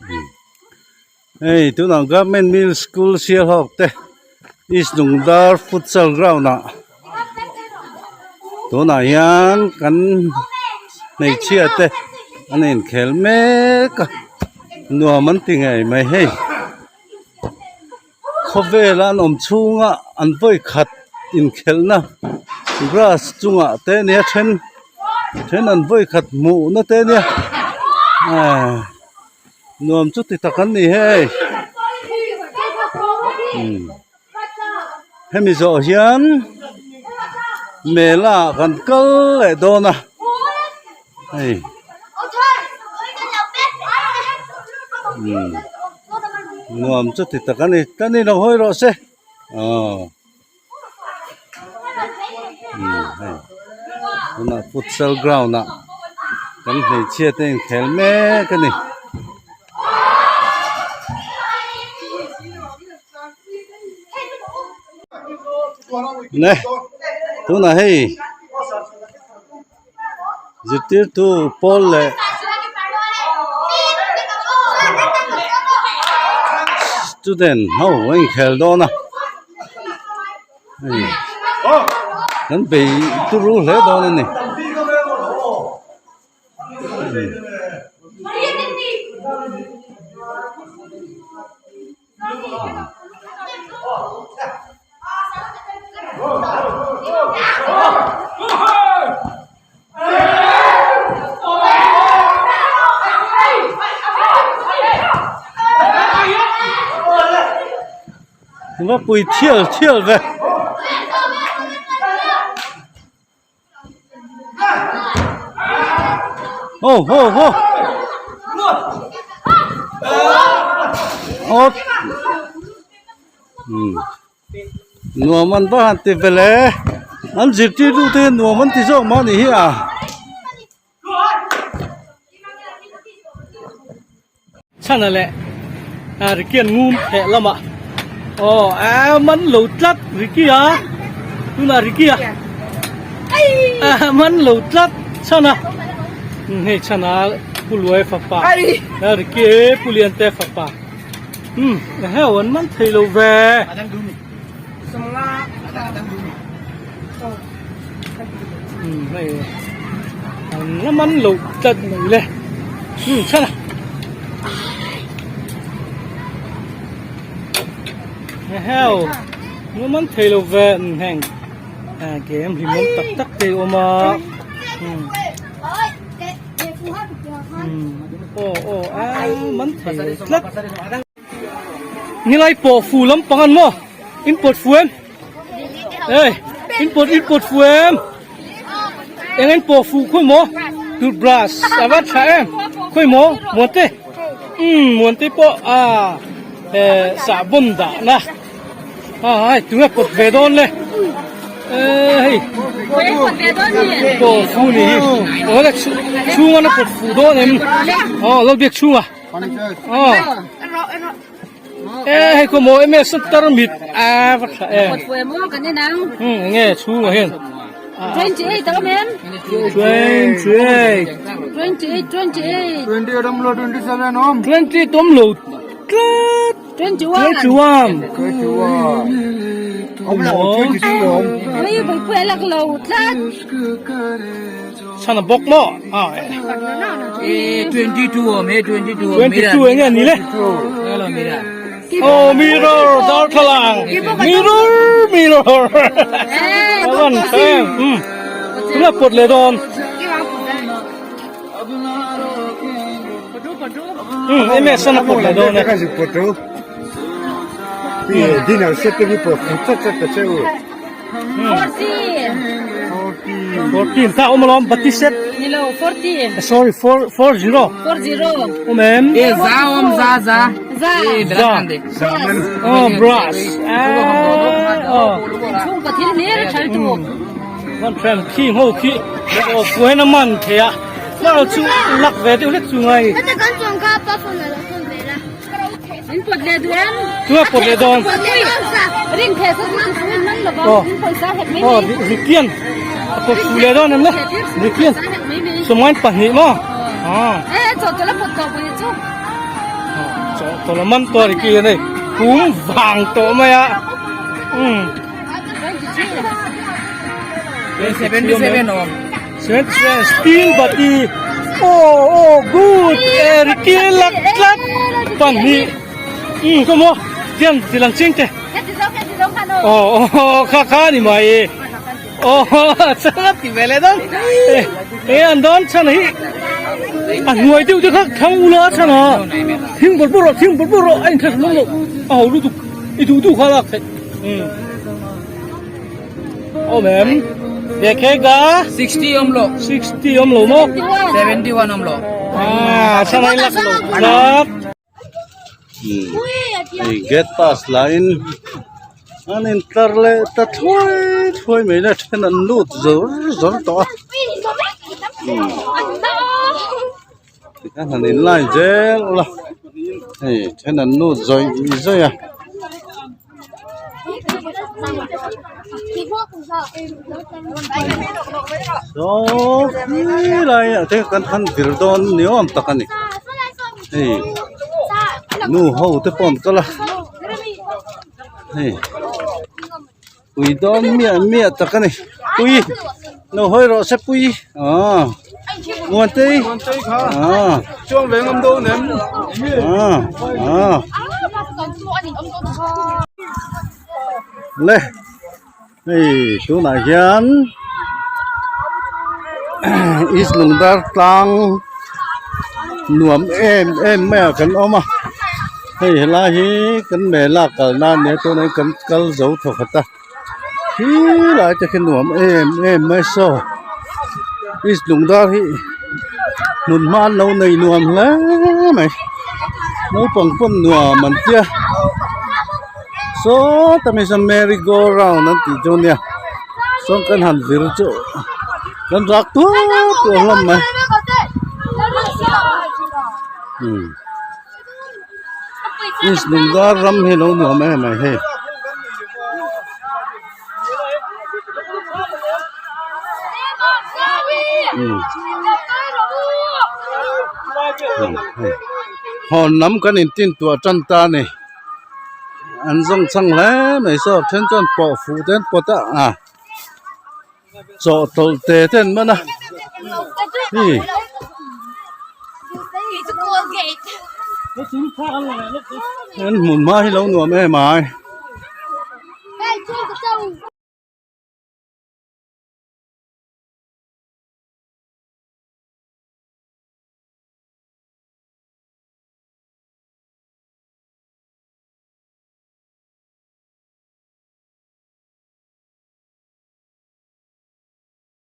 Hei tunah government middle school Sialhawk te east Lungdar futsal ground ah tunah hian kan hmeichhia te an inkhel mek a nuam an ti ngei mai hei khawvel a an awm chhunga an vawi khat inkhelhna grass chungah te nia then then an vawi khat hmuhna te nia ehh nuam chu ti tak an ni hei umm hemi zawh hian mela ah kan kal leh dawn a hei umm nuam chu ti tak a ni ka ni lo hawi rawh se aw umm hei tunah futsal ground ah kan hmeichhia te inkhel mek a ni. Ne tunah hei zirtirtu pawl leh student ho a inkhel dawn a hei kan bei turu hle dawn a ni. Va pui thial thial ve. Ho ho ho Awt umm nuam an va han ti vel e an zirtirtu te hian nuam an ti zawk mah a nih hi a. Chhana leh Ricky an ngun theh lamah aw a man lo tlat Ricky a tunah Ricky a a man lo tlat Chhana hei Chhana Pu Luai fapa Ricky e Pu Liante fapa um heu an man thei lo ve. Um hei an la man lo tlat mai le um chhan a heheu la man thei lo ve um heng ah game hlimawm tak tak te a awm a um um aw aw a man thei lo tlat. Nilai pawh fu lampang an maw in pawt fu em ê in pawt in pawt fu em eng in pawh fu khawi maw toothbrush a va tha em khawi maw muante umm muante pawh a sahbawn dah na a hei tunge pawt ve dawn le ê hei pawh fu ni hi aw le chhunga na pawt fu dawn em aw lo biak chhunga. Aw e hei khaw maw em e satar mit a va tha em um enge chhungah hian 28 awm em 28 28 28 28 awm lo 27 awm 28 awm lo tlat 21 21 21 awm lo 22 awm Ui pui a lak lo tlat Chhan a bawk maw? A e 22 awm e 22 awm 22 enge ni le? Oh mirror darthlalang mirror mirror Avan em um Tuna pawt leh dawn Um MS an a pawt leh dawn e Dinner set te hi pawt chat chat ta che u. 14. 14 ta awm alawm bati set. Nilo 14. Sorry 4 4 0. 4 0. Awm em? E za awm za za. Za. E Za. Oh brush. Ah. Oh. Chung ka thil hlir thal tu. Van friend khi ho khi. Oh puai na man thea. Ma chu lak ve deuh hlek chu ngai. Heta kan chuang kha pa phone a lo phone ve la. In pawt leh duh em? Tunga pawt leh dawn. Ring theh sa chu chu in man lova in pawisa hek mai mai. mai. Rikian a pawt fu leh dawn em le? Rikian sawmngain pahnih maw? Eh chaw tawlh a pawt tawh pawh hi chu. tawh lo man tawh a Ricky hian hei hum vang tawh mai a umm. 77 awm. 77 steel bati aw aw good e Ricky lak tlat pahnih umm khaw maw tiang ti lang chiang te aw aw kha kha ni mai aw chhan a ti ve leh dawn e an dawn chhan hi a hnuai deuh te kha thlang ula chhan a thing bawrh bawrh rawh thing bawrh bawrh rawh a inthla hlawm lo a ho lutuk i duh duh kha a lak theih umm. Awm em? Dekhega 60 awm lo. 60 awm lo maw? 71 awm lo. Ah, sanai lak lo tlat. Hei gate pass lahin an intlar leh ta thuai thuai mai le then an lut zawr zawr tawh a. Tikhan han in line zel ula hei then an lut zawih zawih a. Saw khilai ah te kan han vir dawn ni awm tak a ni hei nu ho te pawh an kal a hei. Pui dawn miah miah tak a ni pui lo hawi rawh se pui aw muantei aw chuang ve ngam dawn em aw aw le hei tunah hian east lungdar tlang nuam em em mai ah kan awm a. Hei helai hi kan mela kalna a nia tunah hian kan kal zo thaw khat a khilai te khi nuam em em mai saw east lungdar hi hmun hma an lo nei nuam hle mai naupang pawn nuam an tia sawta mi saw merry go round an tih chu nia sawn kan han vir chu kan rak tuar tuar hlawm mai umm. East Lungdar ram hi lo nuam em mai hei. Hawn lam kan intin tuah tan ta a ni an zawng chang hle mai saw then chuan pawh fuh te an pawt a ah. Chawhtawlh te te an man a hei an hmun hma hi lo nuam em ai.